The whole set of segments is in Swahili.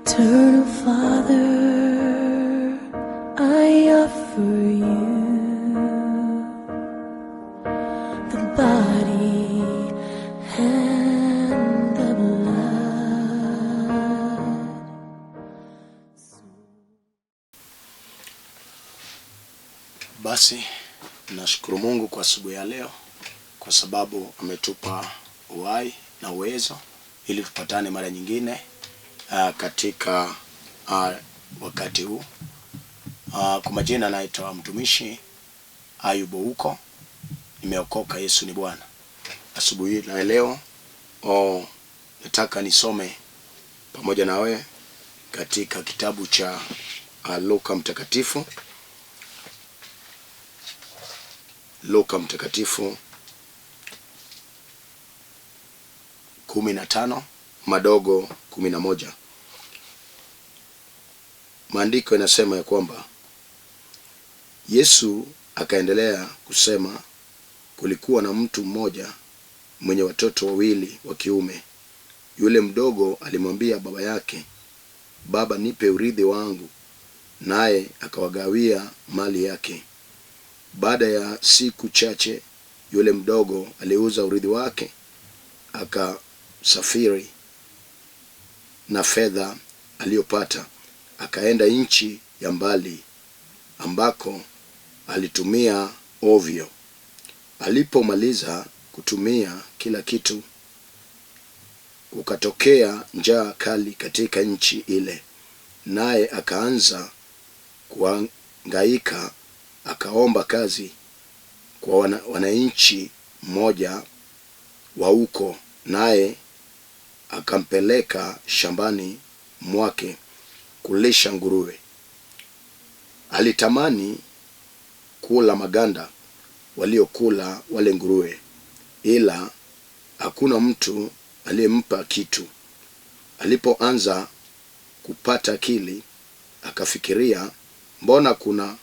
Eternal Father, I offer you the body and the blood. Basi nashukuru Mungu kwa asubuhi ya leo kwa sababu ametupa uhai na uwezo ili tupatane mara nyingine katika wakati huu. Kwa majina naitwa mtumishi Ayubu huko, nimeokoka, Yesu ni Bwana. Asubuhi na leo nataka nisome pamoja na wewe katika kitabu cha Luka Mtakatifu, Luka Mtakatifu 15 madogo 11. Maandiko yanasema ya kwamba Yesu akaendelea kusema, kulikuwa na mtu mmoja mwenye watoto wawili wa kiume. Yule mdogo alimwambia baba yake, Baba, nipe urithi wangu, naye akawagawia mali yake. Baada ya siku chache, yule mdogo aliuza urithi wake, akasafiri na fedha aliyopata, akaenda nchi ya mbali ambako alitumia ovyo. Alipomaliza kutumia kila kitu, kukatokea njaa kali katika nchi ile, naye akaanza kuhangaika. Akaomba kazi kwa wananchi mmoja wa huko, naye akampeleka shambani mwake kulisha nguruwe. Alitamani kula maganda waliokula wale nguruwe, ila hakuna mtu aliyempa kitu. Alipoanza kupata akili, akafikiria, mbona kuna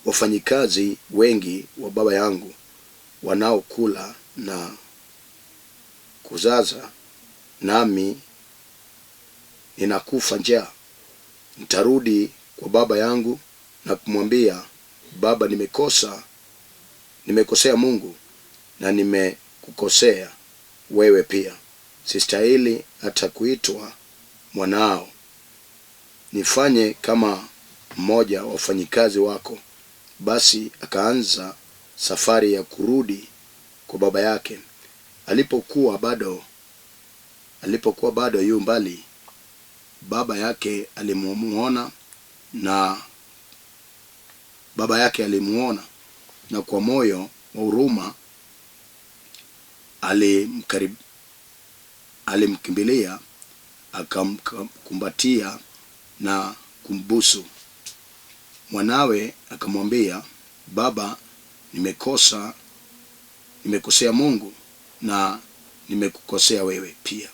wafanyikazi wengi wa baba yangu wanaokula na kuzaza, nami ninakufa njaa. Nitarudi kwa baba yangu na kumwambia, Baba, nimekosea Mungu na nimekukosea wewe pia. Sistahili hata kuitwa mwanao. Nifanye kama mmoja wa wafanyikazi wako. Basi akaanza safari ya kurudi kwa baba yake. Alipokuwa bado yu mbali, baba yake alimuona na baba yake alimuona na kwa moyo wa huruma alimkimbilia, akamkumbatia na kumbusu. Mwanawe akamwambia, Baba, nimekosea Mungu na nimekukosea wewe pia.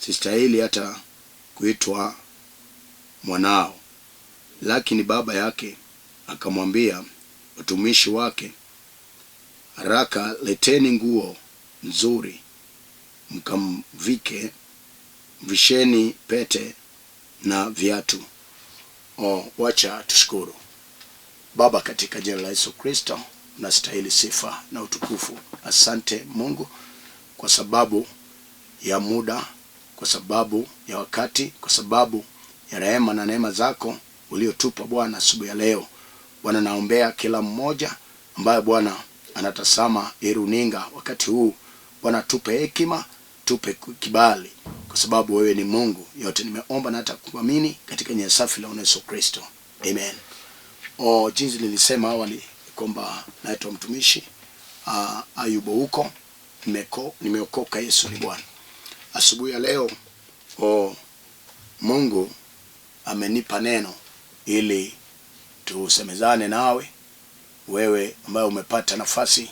Sistahili hata kuitwa mwanao. Lakini baba yake akamwambia watumishi wake, haraka leteni nguo nzuri, mkamvike, mvisheni pete na viatu. Wacha tushukuru. Baba, katika jina la Yesu Kristo, unastahili sifa na utukufu. Asante Mungu kwa sababu ya muda, kwa sababu ya wakati, kwa sababu ya rehema na neema zako uliotupa Bwana asubuhi ya leo. Bwana, naombea kila mmoja ambaye Bwana anatazama hii runinga wakati huu. Bwana, tupe hekima, tupe kibali, kwa sababu wewe ni Mungu. Yote nimeomba na hata kuamini katika jina safi la Yesu Kristo, amen. Jinsi nilisema awali kwamba naitwa mtumishi Ayubu huko, nimeokoka, Yesu ni Bwana. Asubuhi ya leo Mungu amenipa neno ili tusemezane nawe, wewe ambaye umepata nafasi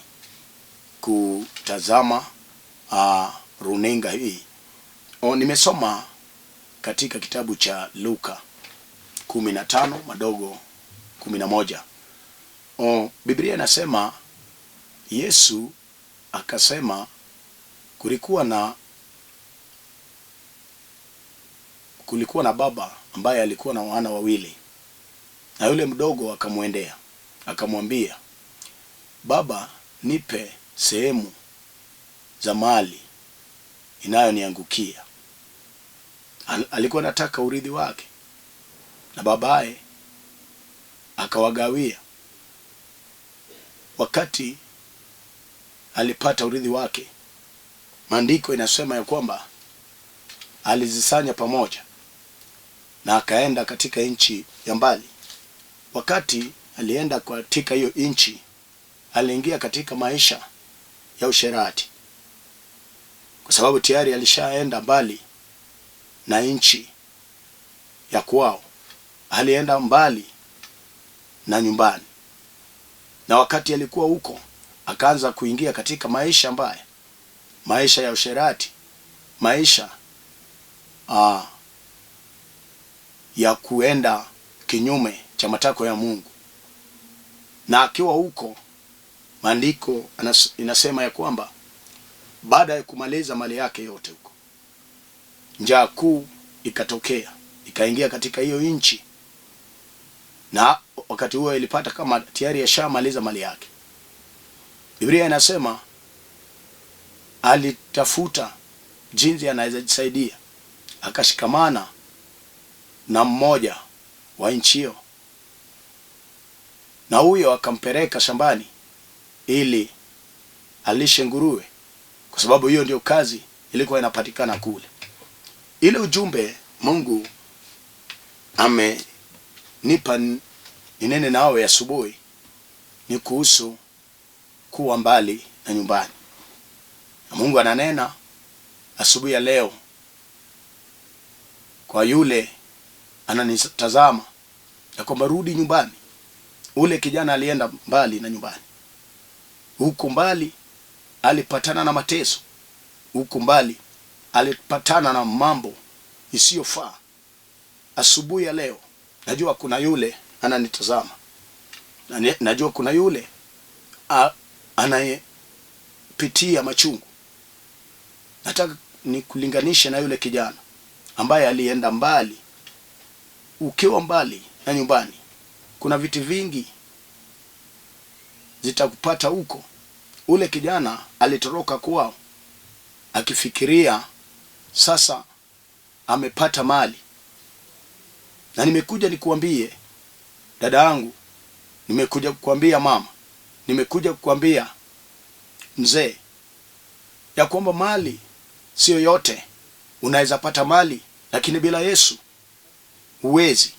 kutazama runinga hii. Nimesoma katika kitabu cha Luka 15 madogo 11. Biblia inasema Yesu akasema kulikuwa Kulikuwa na baba ambaye alikuwa na wana wawili, na yule mdogo akamwendea akamwambia, baba, nipe sehemu za mali inayoniangukia. Alikuwa anataka urithi wake, na babaye akawagawia. Wakati alipata urithi wake, maandiko inasema ya kwamba alizisanya pamoja na akaenda katika nchi ya mbali. Wakati alienda katika hiyo nchi, aliingia katika maisha ya usherati, kwa sababu tayari alishaenda mbali na nchi ya kwao, alienda mbali na nyumbani. Na wakati alikuwa huko, akaanza kuingia katika maisha mbaya, maisha ya usherati, maisha ya kuenda kinyume cha matakwa ya Mungu. Na akiwa huko, maandiko inasema ya kwamba baada ya kumaliza mali yake yote huko, njaa kuu ikatokea, ikaingia katika hiyo nchi, na wakati huo ilipata kama tayari yashamaliza mali yake. Biblia inasema alitafuta jinsi anaweza jisaidia, akashikamana na mmoja wa nchi hiyo, na huyo akampeleka shambani ili alishe nguruwe, kwa sababu hiyo ndio kazi ilikuwa inapatikana kule. Ile ujumbe Mungu amenipa ninene nawe asubuhi ni kuhusu kuwa mbali na nyumbani. Na Mungu ananena asubuhi ya leo kwa yule ananitazama ya kwamba rudi nyumbani. Ule kijana alienda mbali na nyumbani. Huku mbali alipatana na mateso. Huku mbali alipatana na mambo isiyofaa. Asubuhi ya leo najua kuna yule ananitazama. Najua kuna yule anayepitia machungu. Nataka nikulinganishe na yule kijana ambaye alienda mbali. Ukiwa mbali na nyumbani, kuna vitu vingi zitakupata huko. Ule kijana alitoroka kwao akifikiria sasa amepata mali. Na nimekuja nikuambie dada yangu, nimekuja kukuambia mama, nimekuja kukuambia mzee, ya kwamba mali sio yote. Unaweza pata mali, lakini bila Yesu huwezi.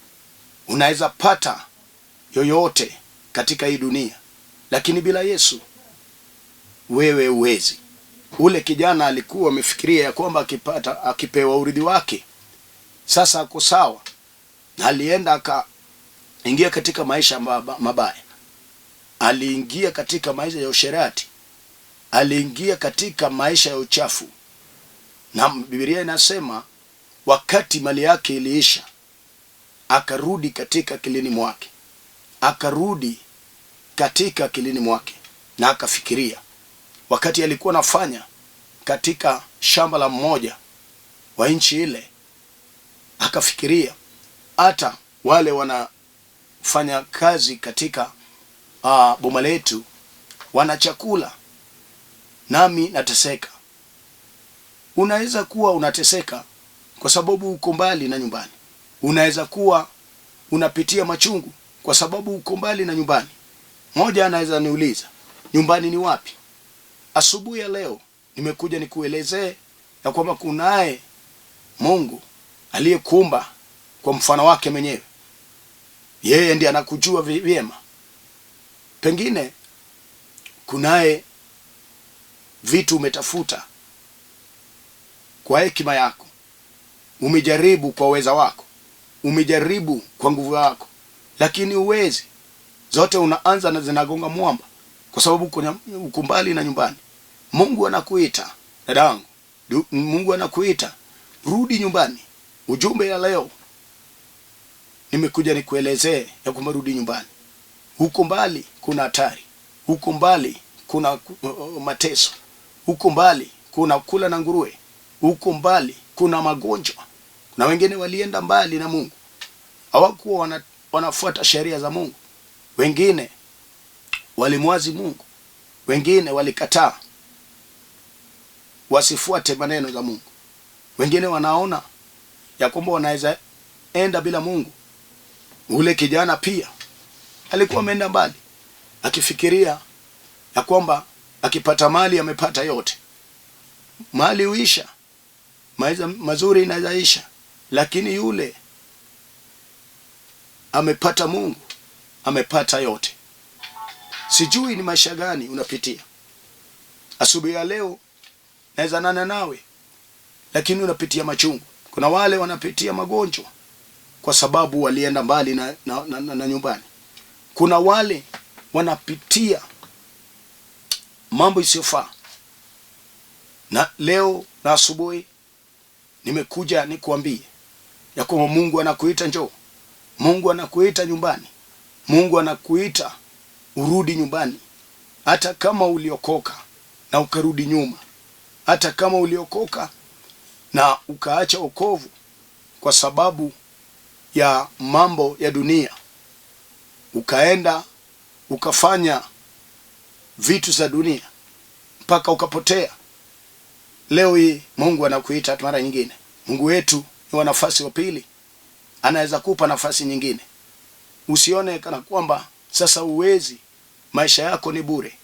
Unaweza pata yoyote katika hii dunia, lakini bila Yesu wewe huwezi. Ule kijana alikuwa amefikiria ya kwamba akipewa urithi wake sasa ako sawa, na alienda akaingia katika maisha mabaya. Aliingia katika maisha ya usherati, aliingia katika maisha ya uchafu. Na Biblia inasema wakati mali yake iliisha, akarudi katika kilini mwake. Akarudi katika kilini mwake na akafikiria. Wakati alikuwa anafanya katika shamba la mmoja wa nchi ile, akafikiria hata wale wanafanya kazi katika boma letu wana chakula, nami nateseka. Unaweza kuwa unateseka kwa sababu uko mbali na nyumbani. Unaweza kuwa unapitia machungu kwa sababu uko mbali na nyumbani. Mmoja anaweza niuliza, nyumbani ni wapi? Asubuhi ya leo nimekuja nikuelezee ya kwamba kunaye Mungu aliyekuumba kwa mfano wake mwenyewe. Yeye ndiye anakujua vyema. Pengine kunaye vitu umetafuta kwa hekima yako, umejaribu kwa uweza wako, umejaribu kwa nguvu yako, lakini huwezi. Zote unaanza na zinagonga mwamba, kwa sababu uko mbali na nyumbani. Mungu anakuita dadangu, Mungu anakuita rudi nyumbani. Ujumbe ya leo nimekuja nikuelezee ya kwamba rudi nyumbani. Huko mbali kuna hatari, huko mbali kuna mateso, huko mbali kuna kula na nguruwe, huko mbali kuna magonjwa. Kuna wengine walienda mbali na Mungu, hawakuwa wanafuata sheria za Mungu. Wengine walimwazi Mungu, wengine walikataa wasifuate maneno za Mungu. Wengine wanaona ya kwamba wanaweza enda bila Mungu. Ule kijana pia alikuwa ameenda mbali, akifikiria ya kwamba akipata mali amepata yote. Mali huisha, maisha mazuri inaisha, lakini yule amepata Mungu, amepata yote. Sijui ni maisha gani unapitia asubuhi ya leo, naweza nana nawe, lakini unapitia machungu. Kuna wale wanapitia magonjwa kwa sababu walienda mbali na nyumbani. Kuna wale wanapitia mambo isiyofaa. Na leo na asubuhi nimekuja nikuambie ya kwamba Mungu anakuita njoo. Mungu anakuita nyumbani. Mungu anakuita urudi nyumbani. Hata kama uliokoka na ukarudi nyuma, hata kama uliokoka na ukaacha wokovu kwa sababu ya mambo ya dunia, ukaenda ukafanya vitu za dunia mpaka ukapotea, leo hii Mungu anakuita mara nyingine. Mungu wetu ni wa nafasi wa pili, anaweza kupa nafasi nyingine. Usione kana kwamba sasa uwezi, maisha yako ni bure.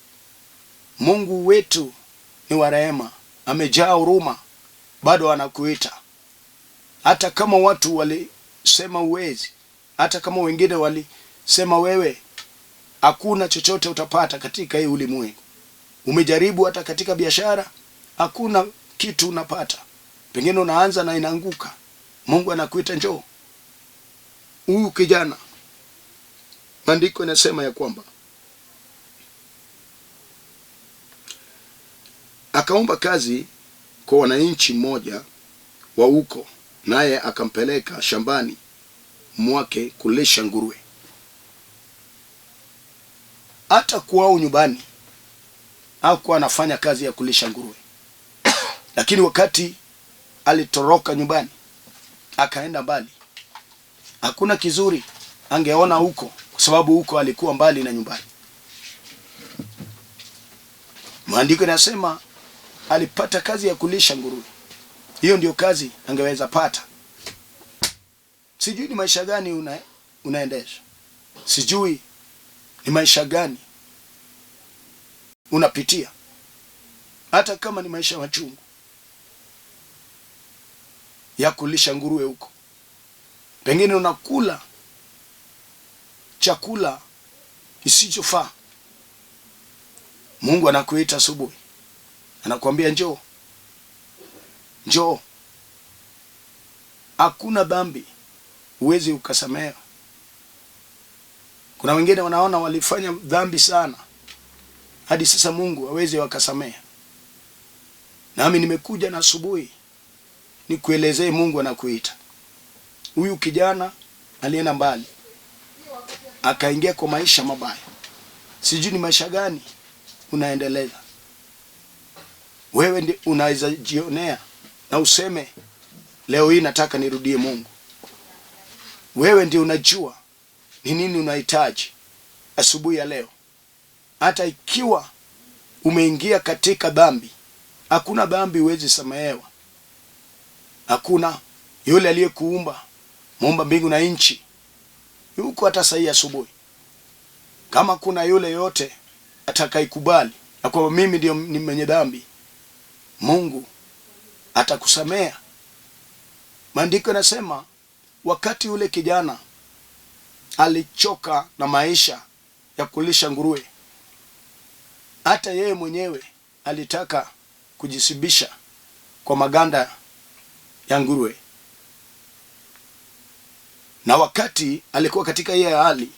Mungu wetu ni wa rehema, amejaa huruma, bado anakuita. Hata kama watu walisema uwezi, hata kama wengine walisema wewe hakuna chochote utapata katika hii ulimwengu, umejaribu hata katika biashara, hakuna kitu unapata, pengine unaanza na inaanguka. Mungu anakuita njoo. Huyu kijana, maandiko inasema ya kwamba akaomba kazi kwa wananchi mmoja wa huko, naye akampeleka shambani mwake kulisha nguruwe. Hata kwao nyumbani hakuwa anafanya kazi ya kulisha nguruwe, lakini wakati alitoroka nyumbani akaenda mbali, hakuna kizuri angeona huko, kwa sababu huko alikuwa mbali na nyumbani. Maandiko yanasema alipata kazi ya kulisha nguruwe. Hiyo ndio kazi angeweza pata. Sijui ni maisha gani unaendesha, sijui ni maisha gani unapitia, hata kama ni maisha machungu ya kulisha nguruwe huko, pengine unakula chakula isichofaa. Mungu anakuita asubuhi, anakuambia njoo, njoo. Hakuna dhambi huwezi ukasamehewa. Kuna wengine wanaona walifanya dhambi sana hadi sasa Mungu hawezi wakasamea. Nami nimekuja na asubuhi nikuelezee, Mungu anakuita. Huyu kijana alienda mbali, akaingia kwa maisha mabaya. Sijui ni maisha gani unaendeleza wewe, ndiye unaweza jionea na useme leo hii nataka nirudie Mungu. Wewe ndiye unajua ni nini unahitaji asubuhi ya leo. Hata ikiwa umeingia katika dhambi, hakuna dhambi huwezi samehewa. Hakuna. Yule aliyekuumba, muumba mbingu na nchi, yuko hata saa hii asubuhi. Kama kuna yule yote atakayekubali na kwamba mimi ndio ni mwenye dhambi, Mungu atakusamea. Maandiko yanasema wakati yule kijana alichoka na maisha ya kulisha nguruwe, hata yeye mwenyewe alitaka kujisibisha kwa maganda ya nguruwe. Na wakati alikuwa katika hiyo hali,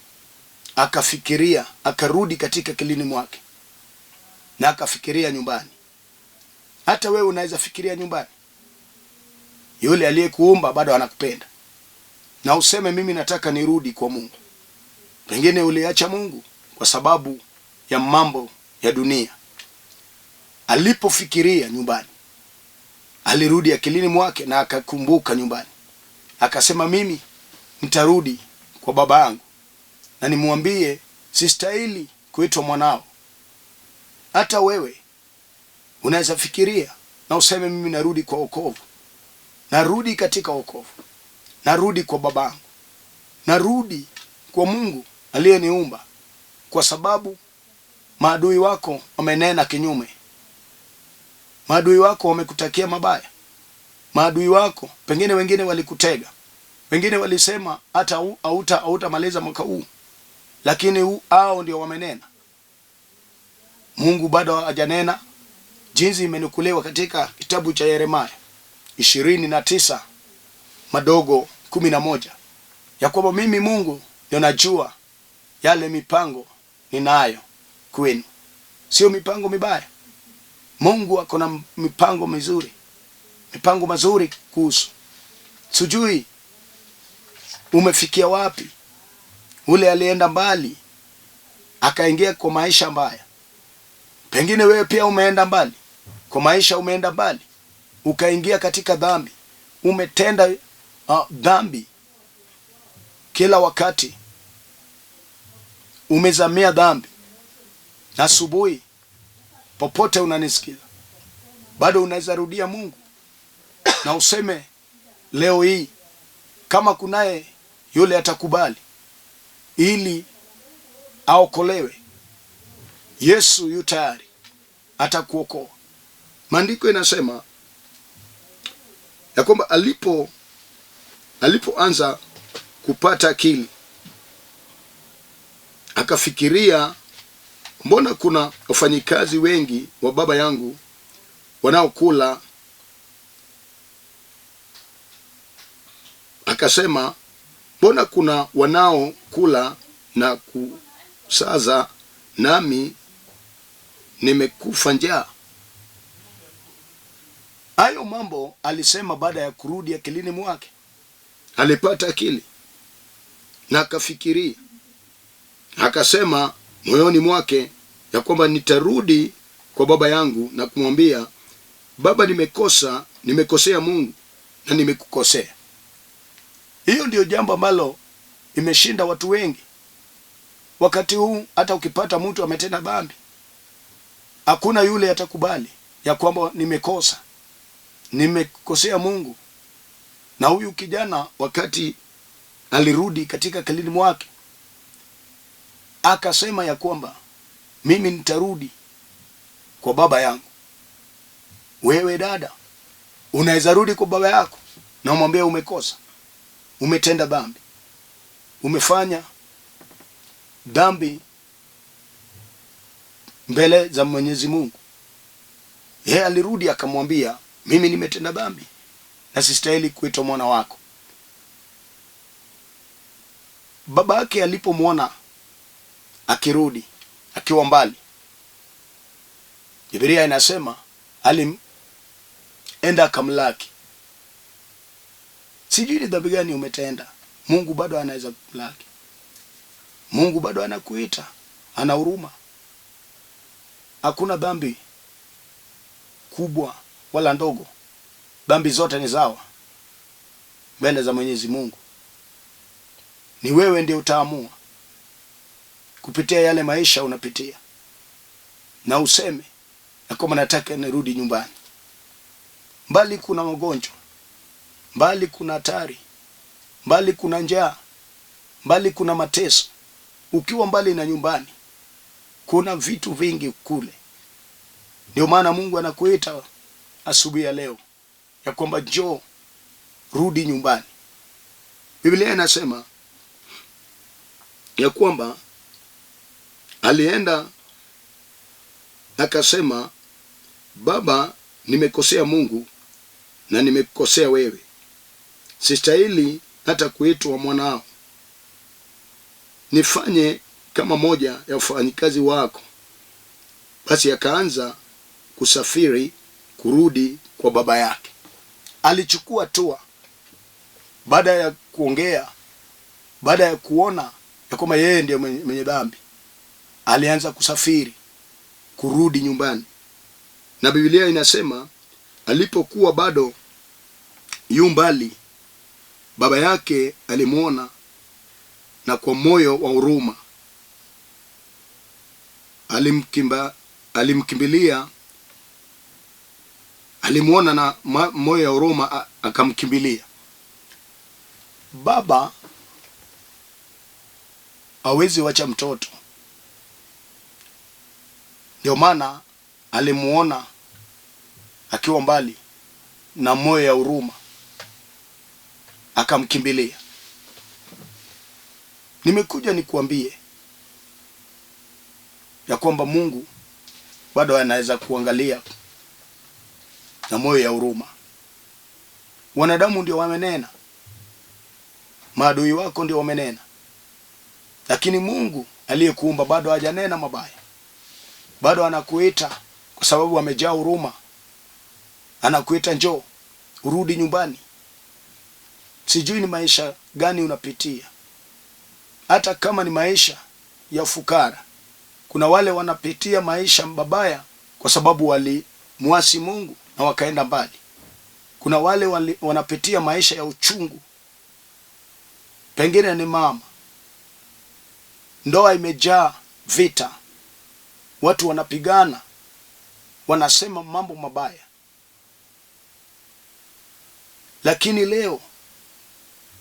akafikiria, akarudi katika kilini mwake na akafikiria nyumbani. Hata wewe unaweza fikiria nyumbani. Yule aliyekuumba bado anakupenda, na useme mimi nataka nirudi kwa Mungu. Pengine uliacha Mungu kwa sababu ya mambo ya dunia. Alipofikiria nyumbani, alirudi akilini mwake na akakumbuka nyumbani. Akasema, mimi nitarudi kwa baba yangu na nimwambie sistahili kuitwa mwanao. Hata wewe unaweza fikiria na useme, mimi narudi kwa wokovu, narudi katika wokovu, narudi kwa babangu, narudi kwa Mungu aliyeniumba, kwa sababu maadui wako wamenena kinyume, maadui wako wamekutakia mabaya, maadui wako pengine wengine walikutega, wengine walisema hata hautamaliza mwaka huu, lakini hao ndio wamenena. Mungu bado hajanena, jinsi imenukuliwa katika kitabu cha Yeremia 29:11, ya kwamba mimi Mungu ndio najua yale mipango ninayo kwenu, sio mipango mibaya. Mungu ako na mipango mizuri, mipango mazuri kuhusu. Sijui umefikia wapi. Ule alienda mbali akaingia kwa maisha mbaya. Pengine wewe pia umeenda mbali kwa maisha, umeenda mbali ukaingia katika dhambi, umetenda dhambi kila wakati, umezamia dhambi. Na asubuhi popote unanisikiza, bado unaweza rudia Mungu na useme leo hii, kama kunaye yule atakubali ili aokolewe, Yesu yu tayari atakuokoa. Maandiko inasema ya kwamba alipoanza kupata akili akafikiria, mbona kuna wafanyikazi wengi wa baba yangu wanaokula? Akasema, mbona kuna wanaokula na kusaza, nami nimekufa njaa? Hayo mambo alisema baada ya kurudi akilini mwake. Alipata akili na akafikiria, akasema moyoni mwake ya kwamba nitarudi kwa baba yangu na kumwambia, baba, nimekosa, nimekosea Mungu na nimekukosea. Hiyo ndiyo jambo ambalo imeshinda watu wengi wakati huu. Hata ukipata mtu ametenda dhambi, hakuna yule atakubali ya kwamba nimekosa, nimekosea Mungu. Na huyu kijana wakati alirudi katika akilini mwake akasema ya kwamba mimi nitarudi kwa baba yangu. Wewe dada, unaweza rudi kwa baba yako na umwambie umekosa, umetenda dhambi, umefanya dhambi mbele za Mwenyezi Mungu. Yeye alirudi akamwambia, mimi nimetenda dhambi na sistahili kuitwa mwana wako. Baba yake alipomwona akirudi akiwa mbali, Biblia inasema alienda akamlaki. Sijui ni dhambi gani umetenda, Mungu bado anaweza kumlaki. Mungu bado anakuita, ana huruma. Hakuna dhambi kubwa wala ndogo, dhambi zote ni sawa mbele za Mwenyezi Mungu. Ni wewe ndiye utaamua kupitia yale maisha unapitia, na useme na kwamba nataka nirudi nyumbani. Mbali kuna magonjwa, mbali kuna hatari, mbali kuna njaa, mbali kuna mateso. Ukiwa mbali na nyumbani, kuna vitu vingi kule. Ndio maana Mungu anakuita asubuhi ya leo ya kwamba njoo, rudi nyumbani. Biblia inasema ya kwamba alienda akasema, baba, nimekosea Mungu na nimekosea wewe, sistahili hata kuitwa mwanao, nifanye kama moja ya wafanyikazi wako. Basi akaanza kusafiri kurudi kwa baba yake. Alichukua hatua baada ya kuongea, baada ya kuona ya kwamba yeye ndiye mwenye dhambi, alianza kusafiri kurudi nyumbani. Na Biblia inasema alipokuwa bado yu mbali, Baba yake alimwona na kwa moyo wa huruma alimkimbilia, alimwona na moyo wa huruma akamkimbilia. Baba hawezi wacha mtoto, ndio maana alimuona akiwa mbali na moyo ya huruma akamkimbilia. Nimekuja nikuambie ya kwamba Mungu bado anaweza kuangalia na moyo ya huruma. Wanadamu ndio wamenena, maadui wako ndio wamenena, lakini Mungu aliyekuumba bado hajanena mabaya. Bado anakuita kwa sababu amejaa huruma. Anakuita njoo urudi nyumbani. Sijui ni maisha gani unapitia, hata kama ni maisha ya fukara. Kuna wale wanapitia maisha mabaya kwa sababu walimuasi Mungu na wakaenda mbali. Kuna wale wanapitia maisha ya uchungu, pengine ni mama, ndoa imejaa vita, watu wanapigana, wanasema mambo mabaya. Lakini leo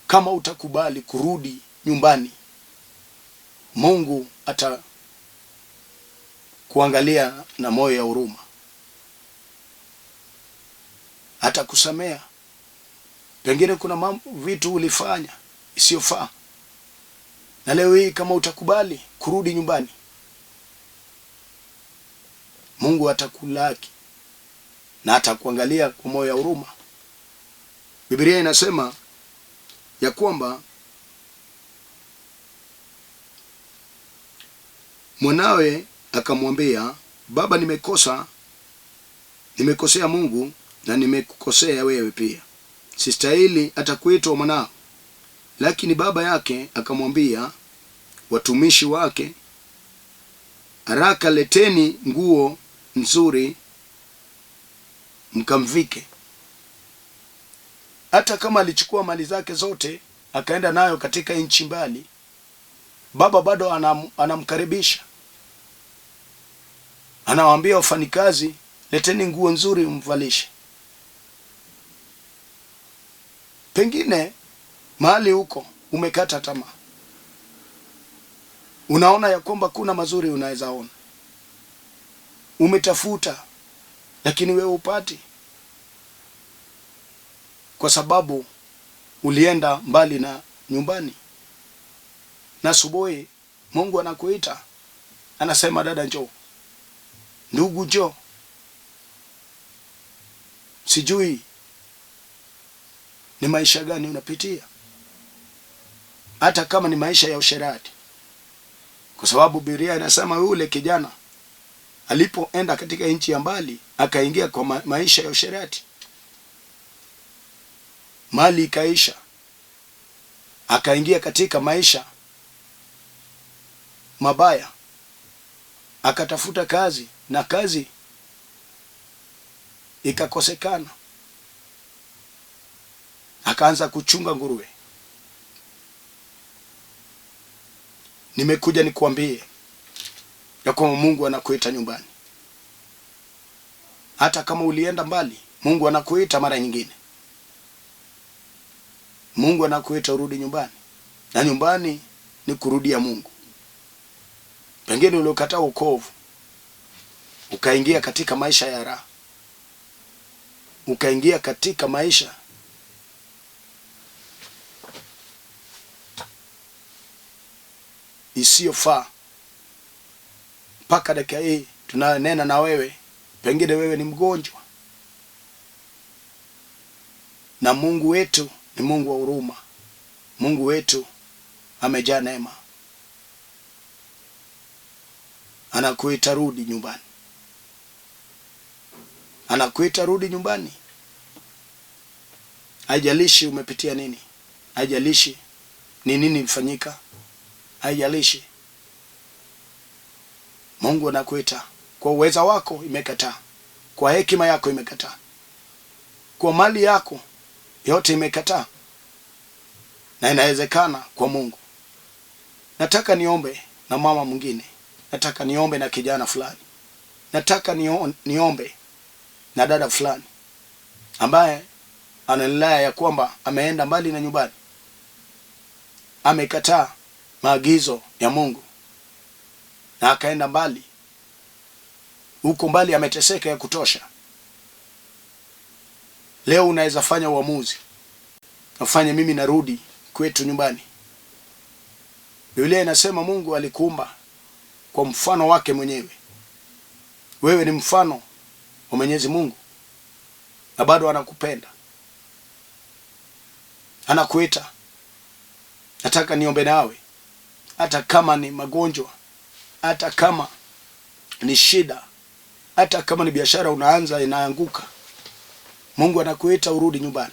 kama utakubali kurudi nyumbani, Mungu atakuangalia na moyo ya huruma, atakusamea. Pengine kuna mambo, vitu ulifanya isiyofaa, na leo hii kama utakubali kurudi nyumbani, Mungu atakulaki na atakuangalia kwa moyo wa huruma. Biblia inasema ya kwamba mwanawe akamwambia, baba, nimekosa, nimekosea Mungu na nimekukosea wewe pia, sistahili hata kuitwa mwanao. Lakini baba yake akamwambia watumishi wake, haraka leteni nguo nzuri mkamvike. Hata kama alichukua mali zake zote akaenda nayo katika nchi mbali, baba bado anamkaribisha. Anawaambia wafanyikazi, leteni nguo nzuri mvalishe. Pengine mahali huko umekata tamaa, unaona ya kwamba kuna mazuri unaweza ona, umetafuta lakini wewe upati, kwa sababu ulienda mbali na nyumbani. Na asubuhi Mungu anakuita, anasema dada njoo, ndugu njoo. Sijui ni maisha gani unapitia, hata kama ni maisha ya usherati, kwa sababu Biblia inasema yule kijana alipoenda katika nchi ya mbali akaingia kwa maisha ya usherati, mali ikaisha, akaingia katika maisha mabaya, akatafuta kazi na kazi ikakosekana, akaanza kuchunga nguruwe. Nimekuja nikuambie ya kwamba Mungu anakuita nyumbani. Hata kama ulienda mbali, Mungu anakuita mara nyingine. Mungu anakuita urudi nyumbani, na nyumbani ni kurudia Mungu. Pengine uliokataa wokovu ukaingia katika maisha ya raha, ukaingia katika maisha isiyofaa. Mpaka dakika hii tunanena na wewe, pengine wewe ni mgonjwa, na Mungu wetu ni Mungu wa huruma. Mungu wetu amejaa neema, anakuita rudi nyumbani, anakuita rudi nyumbani. Haijalishi umepitia nini, haijalishi ni nini ilifanyika, haijalishi. Mungu anakuita. Kwa uweza wako imekataa, kwa hekima yako imekataa, kwa mali yako yote imekataa, na inawezekana kwa Mungu. Nataka niombe na mama mwingine, nataka niombe na kijana fulani, nataka niombe na dada fulani ambaye analilaya ya kwamba ameenda mbali na nyumbani, amekataa maagizo ya Mungu na akaenda mbali. Huko mbali ameteseka ya kutosha. Leo unaweza fanya uamuzi, nafanya mimi narudi kwetu nyumbani. Biblia inasema Mungu alikuumba kwa mfano wake mwenyewe. Wewe ni mfano wa Mwenyezi Mungu na bado anakupenda, anakuita. Nataka niombe nawe, hata kama ni magonjwa, hata kama ni shida, hata kama ni biashara unaanza inaanguka, Mungu anakuita urudi nyumbani,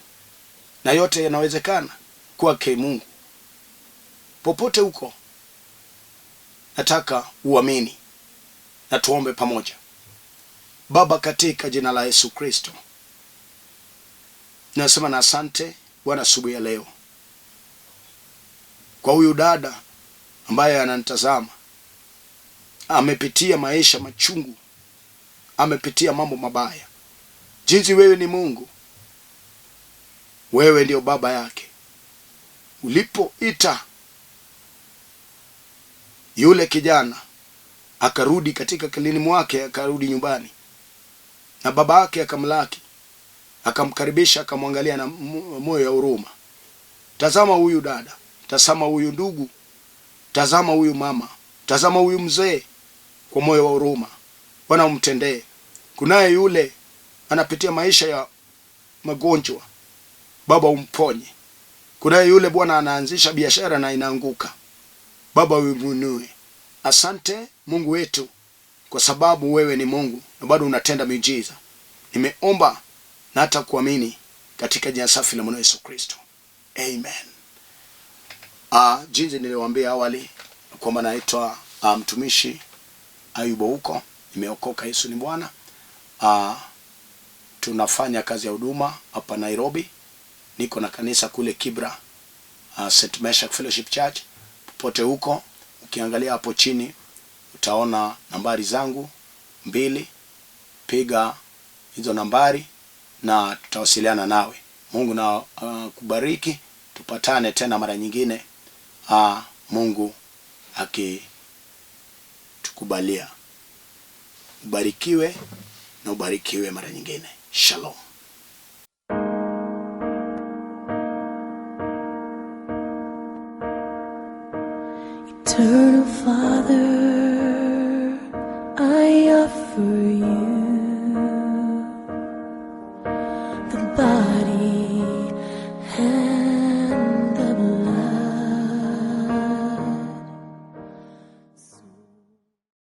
na yote yanawezekana kwake Mungu. Popote huko, nataka uamini na tuombe pamoja. Baba, katika jina la Yesu Kristo, nasema na asante Bwana asubuhi ya leo kwa huyu dada ambaye ananitazama. Amepitia maisha machungu, amepitia mambo mabaya. Jinsi wewe ni Mungu, wewe ndio baba yake. Ulipoita yule kijana akarudi katika kilini mwake, akarudi nyumbani, na baba yake akamlaki, akamkaribisha, akamwangalia na moyo ya huruma. Tazama huyu dada, tazama huyu ndugu, tazama huyu mama, tazama huyu mzee, kwa moyo wa huruma Bwana umtendee. Kunaye yule anapitia maisha ya magonjwa, Baba umponye. Kunaye yule Bwana anaanzisha biashara na inaanguka, Baba uimunue. Asante Mungu wetu, kwa sababu wewe ni Mungu na bado unatenda miujiza. Nimeomba na hata kuamini katika jina safi la mwana Yesu Kristo, amen. Jinsi niliwaambia awali kwamba naitwa mtumishi Ayubu huko, nimeokoka, Yesu ni Bwana. Tunafanya kazi ya huduma hapa Nairobi, niko na kanisa kule Kibra, St. Meshach Fellowship Church. Popote huko ukiangalia hapo chini utaona nambari zangu 2, piga hizo nambari na tutawasiliana nawe. Mungu na kubariki, tupatane tena mara nyingine, Mungu akitukubalia. Ubarikiwe na ubarikiwe mara nyingine. Shalom. Eternal Father, I offer you the body and